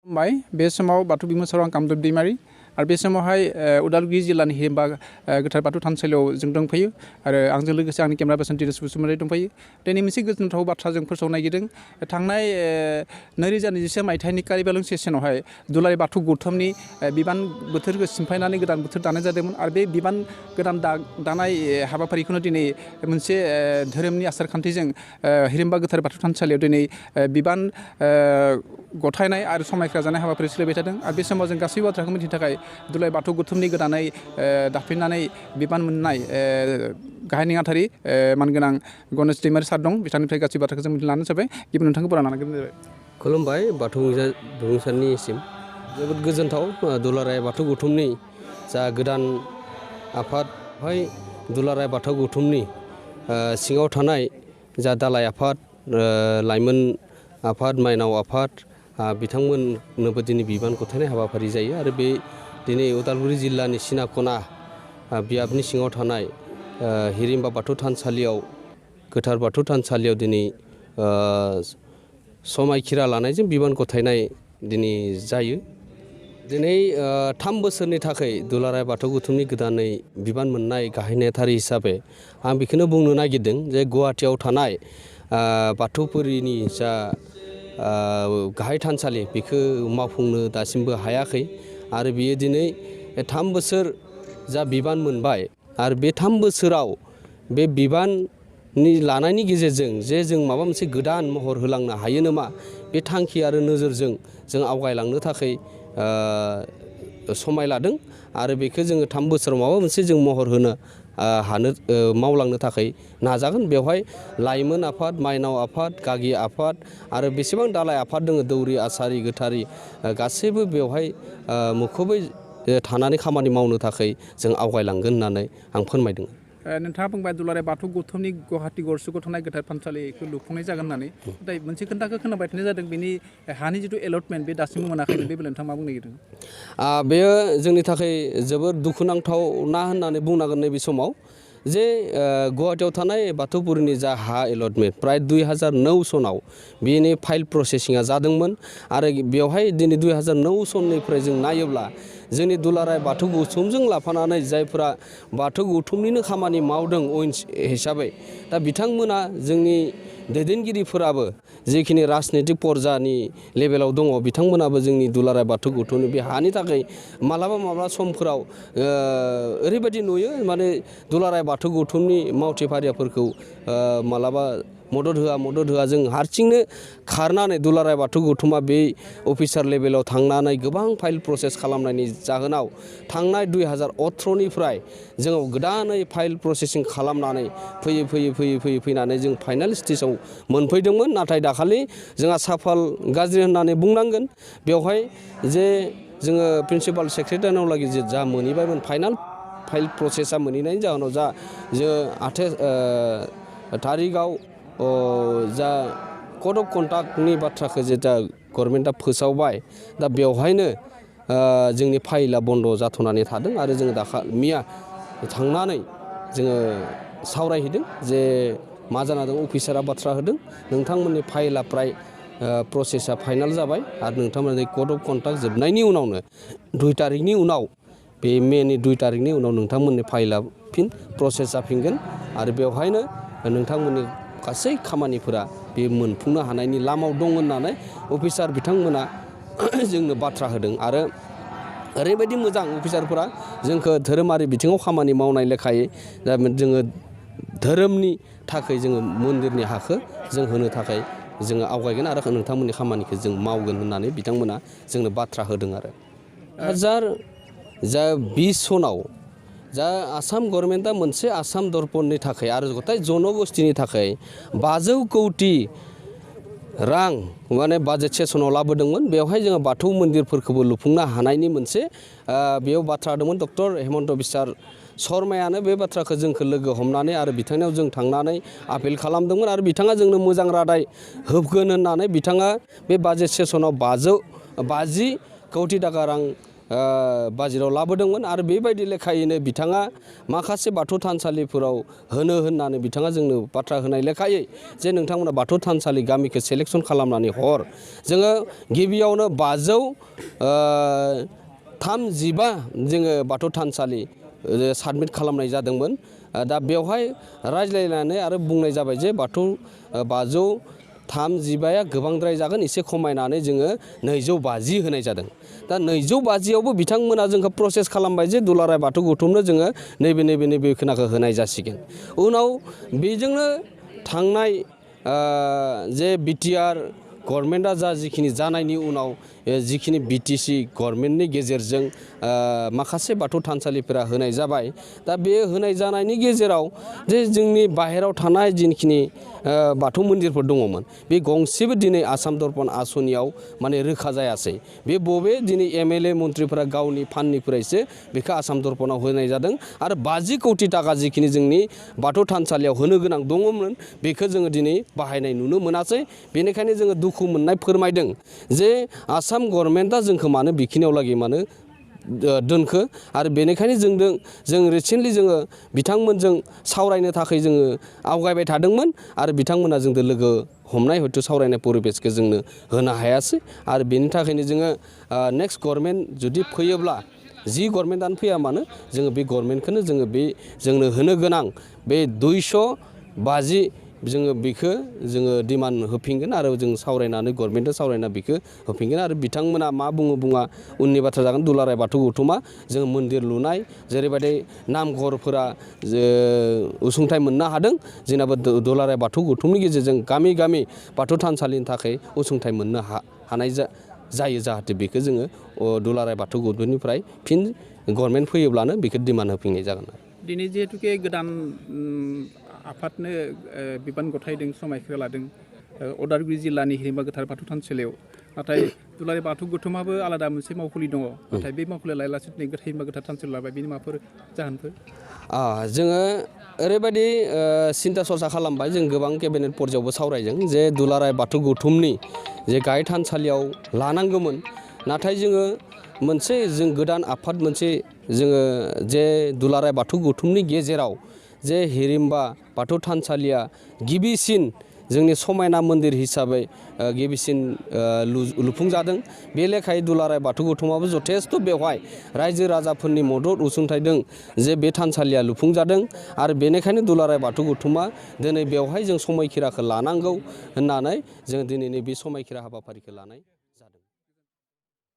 बे समाव बाथौ बिमुसाराव आं कामदेब दैमारि आरो बे समावहाय उदालगुरि जिल्लानि हिरिम्बा गोथार बाथौ थानसालियाव जों दंफैयो आरो आंजों लोगोसे आंनि केमेरा पार्सन धीरज बसुमतारी दंफायो। दिनै मोनसे गोजोनथाव बाथ्रा जों फोसावनो नागिरदों। थांनाय 2024 मायथाइनि कार्बि सेसनावहाय दुलाराय बाथौ गौथुमनि बिबान बोथोरखौ सिमफायनानै गोदान बोथोर दानाय जादोंमोन आरो बे बिबान गोदान दानाय हाबाफारिखौनो दिनै मोनसे धोरोमनि आसारखान्थिजों हिरिम्बा गोथार बाथौ थानसालियाव दिनै बिबान गथायनाय आरो समायखा जानाय हाबाफारि सोलिबाय थादों आरो बे समाव जों गासैबो बाथ्राखौ मिथिनो थाखाय दुलाराय बाथौ गौथुमनि गोदानै दाफिननानै बिबान मोननाय गाहाय नेहाथारि मानगोनां गणेश दैमारि सार दं। बिथांनिफ्राय गासै बाथ्राखौ जों मिथिनो लानो जाबाय। गिबि नोंथांखौ बरायना लानाय जाबाय। खुलुमबाय बाथौ बिमुसारनिसिम जोबोद गोजोनथाव दुलाराय बाथौ गौथुमनि जा गोदान आफादहाय दुलाराय बाथौ गौथुमनि सिङाव थानाय जा दालाइ आफाद लाइमोन आफाद माइनाव आफाद बिथांमोननोबो दिनै बिबान गथायनाय हाबाफारि जायो आरो बे दिनै उदालगुरि जिल्लानि सिना खना बियाबनि सिङाव थानाय हिरिम्बा बाथौ थानसालियाव गोथार बाथौ थानसालियाव दिनै समायखिरा लानायजों बिबान गथायनाय दिनै जायो। दिनै 3 बोसोरनि थाखाय दुलाराय बाथौ गौथुमनि गोदानै बिबान मोननाय गाहाय नेहाथारि हिसाबै आं बेखौनो बुंनो नागिरदों जे गुवाहाटियाव थानाय बाथौफुरिनि जा गाहाय थानसालि बेखौ मावफुंनो दासिमबो हायाखै आरो बियो दिनै 3 बोसोर जा बिबान मोनबाय आरो बे 3 बोसोराव बे बिबाननि लानायनि गेजेरजों जे जों माबा मोनसे गोदान महर होलांनो हायो नामा बे थांखि आरो नोजोरजों जों आवगायलांनो थाखाय समाय लादों आरो बेखौ जोङो 3 बोसोराव माबा मोनसे जों महर होनो मावलांनो थाखाय नाजागोन। बेवहाय लाइमोन आफाद माइनाव आफाद गागि आफाद आरो बेसेबां दालाइ आफाद दङ दौरि आसारि गोथारि गासैबो बेवहाय मुखुबै थानानै खामानि मावनो थाखाय जों आवगायलांगोन होननानै आं फोरमायदों। नोंथाङा बुंबाय दुलाराय बाथौ गौथुमनि गुवाहाटि गरसेयाव थानाय गोथार थानसालिखौ लुफुंनाय जागोन होननानै नाथाय मोनसे खोथाखौ खोनाबाय थानाय जादों बेनि हानि जिथु एलटमेन्ट बे दासिमबो मोनाखैमोन बे बेलायाव नोंथाङा मा बुंनो नागिरदों? बेयो जोंनि थाखाय जोबोद दुखुनांथावना होननानै बुंनांगोन नैबे समाव जे गुवाहाटियाव थानाय बाथौफुरिनि जा हा एलटमेन्ट प्राय 2009 सनाव बेनि फाइल प्रसेसिंआ जादोंमोन आरो बेवहाय दिनै 2009 सननिफ्राय जों नायोब्ला जोंनि दुलाराय बाथौ गौथुमजों लाफानानै जायफोरा बाथौ गौथुमनिनो खामानि मावदों उइन्स हिसाबै दा बिथांमोना जोंनि दैदेनगिरिफोराबो जिखिनि राजनितिक पर्जानि लेभेलाव दङ बिथांमोनाबो जोंनि दुलाराय बाथौ गौथुमनि बे हानि थाखाय मालाबा समफोराव ओरैबायदि नुयो माने दुलाराय बाथौ गौथुमनि मावथि फारियाफोरखौ मालाबा मदद होआ जों हारसिंनो खारनानै दुलाराय बाथौ गौथुमा बे अफिसार लेभेलाव थांनानै गोबां फाइल प्रसेस खालामनायनि जाहोनाव थांनाय 2018निफ्राय जोङो गोदानै फाइल प्रसेसिं खालामनानै फैनानै जों फाइनाल स्टेजाव मोनफैदोंमोन। नाथाय दाखालि जोंहा साफाल गाज्रि होननानै बुंनांगोन बेवहाय जे जोङो प्रिन्सिपाल सेक्रेटारिनाव लागै जा मोनहैबायमोन फाइल प्रसेसा मोनहैनायनि जाहोनाव जों 28 थारिखआव जा कड अफ कन्डाक्टनि बाथ्राखौ जे दा गभर्नमेन्टआ फोसावबाय दा बेवहायनो जोंनि फाइला बन्द जाथ'नानै थादों आरो जोङो मैया थांनानै जोङो सावरायहैदों जे मा जाना दं अफिसारा बाथ्रा होदों नोंथांमोननि फाइला प्राय प्रसेसा फाइनाल जाबाय आरो नोंथांमोननि कड अफ कन्डाक्ट जोबनायनि उनावनो 2 तारिखनि उनाव बे मेनि 2 तारिखनि उनाव नोंथांमोननि फाइला फिन प्रसेस जाफिनगोन आरो बेवहायनो नोंथांमोननि गासै खामानिफोरा बे मोनफुंनो हानायनि लामायाव दं होननानै अफिसार बिथांमोना जोंनो बाथ्रा होदों आरो ओरैबायदि मोजां अफिसारफोरा जोंखौ धोरोमारि बिथिङाव खामानि मावनाय लेखायै जोङो धोरोमनि थाखाय जोङो मन्दिरनि हाखौ जों होनो थाखाय जोङो आवगायगोन आरो नोंथांमोननि खामानिखौ जों मावगोन होननानै बिथांमोना जोंनो बाथ्रा होदों आरो 2020 सनाव जा आसाम गभर्नमेन्टआ मोनसे आसाम दर्पणनि थाखाय आरो गथाय जनगोष्ठीनि थाखाय 500 कौटि रां माने बाजेट सेसनाव लाबोदोंमोन। बेवहाय जोङो बाथौ मन्दिरफोरखौबो लुफुंनो हानायनि मोनसे बेयाव बाथ्रा दंमोन। डक्टर हेमन्त बिश्वार शर्मायानो बे बाथ्राखौ जोंखौ लोगो हमनानै आरो बिथांनियाव जों थांनानै आपिल खालामदोंमोन आरो बिथाङा जोंनो मोजां रादाय होगोन होननानै बिथाङा बे बाजेट सेसनाव 50 कौटि थाखा रां बाजेराव लाबोदोंमोन आरो बेबायदि लेखायैनो बिथाङा माखासे बाथौ थानसालिफोराव होनो होननानै बिथाङा जोंनो बाथ्रा होनाय लेखायै जे नोंथांमोना बाथौ थानसालि गामिखौ सेलेक्सन खालामनानै हर जोङो गिबियावनो 535 जोङो बाथौ थानसालि साबमिट खालामनाय जादोंमोन दा बेवहाय रायज्लायनानै आरो बुंनाय जाबाय जे बाथौ 535 गोबांद्राय जागोन एसे खमायनानै जोङो 250 होनाय जादों दा 250आवबो बिथांमोना जोंखौ प्रसेस खालामबाय जे दुलाराय बाथौ गौथुमनो जोङो नैबे खोनाखौ होनाय जासिगोन उनाव बेजोंनो थांनाय जे बिटिआर गभर्नमेन्टआ जिखिनि जानायनि उनाव जिखिनि बिटिसि गभर्नमेन्टनि गेजेरजों माखासे बाथौ थानसालिफोरा होनाय जाबाय दा बे होनाय जानायनि गेजेराव जे जोंनि बाहेराव थानाय जिखिनि बाथौ मन्दिरफोर दङमोन बे गंसेबो दिनै आसाम दर्पण आसनियाव माने रोखा जायासै बे बबे दिनै एमएलए मन्थ्रिफोरा गावनि फान्डनिफ्रायसो बेखौ आसाम दर्पणआव होनाय जादों आरो 50 कौटि टाका जिखिनि जोंनि बाथौ थानसालियाव होनो गोनां दङमोन बेखौ जोङो दिनै बाहायनाय नुनो मोनासै बेनिखायनो जोङो दुखु मोननाय फोरमायदों जे आसाम गभर्नमेन्टआ जोंखौ मानो बेखिनियाव लागै मानो दोनखो आरो बेनिखायनो जों रिसेन्टलि जोङो बिथांमोनजों सावरायनो थाखाय जोङो आवगायबाय थादोंमोन आरो बिथांमोना जोंजों लोगो हमनाय हयथ' सावरायनाय परिबेसखौ जोंनो होनो हायासै आरो बेनि थाखायनो जोङो नेक्स्ट गभर्नमेन्ट जुदि फैयोब्ला जि गभर्नमेन्टआनो फैया मानो जोङो बे गभर्नमेन्टखौनो जोंनो होनो गोनां बे 250 जोङो बेखौ जोङो डिमान्ड होफिनगोन आरो जों सावरायनानै गभर्नमेन्टजों सावरायना बेखौ होफिनगोन आरो बिथांमोना मा बुङा उननि बाथ्रा जागोन दुलाराय बाथौ गौथुमा जों मन्दिर लुनाय जेरैबायदि नामघरफोरा उसुंथाइ मोननो हादों जोंनाबो दुलाराय बाथौ गौथुमनि गेजेरजों गामि गामि बाथौ थानसालिनि थाखाय उसुंथाइ मोननो हानाय जायो जाहाथे बेखौ जोङो दुलाराय बाथौ गौथुमनिफ्राय फिन गभर्नमेन्ट फैयोब्लानो बेखौ डिमान्ड होफिननाय जागोन दिनै जिहेतुके गोदान आफादनो बिबान गथायदों समायखौ लादों उदालगुरि जिल्लानि हिरिमबा गोथार बाथौ थानसालियाव नाथाय दुलाराय बाथौ गौथुमाबो आलादा मोनसे मावखुलि दङ नाथाय बे मावखुलि लायालासे दिनै हिरिमबा गोथार थानसालियाव लाबाय बेनि माबाफोर जाहोनफोर जोङो ओरैबायदि सिन्था सरसा खालामबाय जों गोबां केबिनेट पर्यायावबो सावरायदों जे दुलाराय बाथौ गौथुमनि जे गाहाय थानसालियाव लानांगौमोन नाथाय जोङो मोनसे जों गोदान आफाद मोनसे जोङो जे दुलाराय बाथौ गौथुमनि गेजेराव जे हिरिमबा बाथौ थानसालिया गिबिसिन जोंनि समायना मन्दिर हिसाबै गिबिसिन लुफुंजादों बे लेखायै दुलाराय बाथौ गौथुमाबो जथेस्थ' बेवहाय रायजो राजाफोरनि मदद उसुंथाइदों जे बे थानसालिया लुफुंजादों आरो बेनिखायनो दुलाराय बाथौ गौथुमा दिनै बेवहाय जों समायखिराखौ लानांगौ होननानै जों दिनैनि बे समायखिरा हाबाफारिखौ लानाय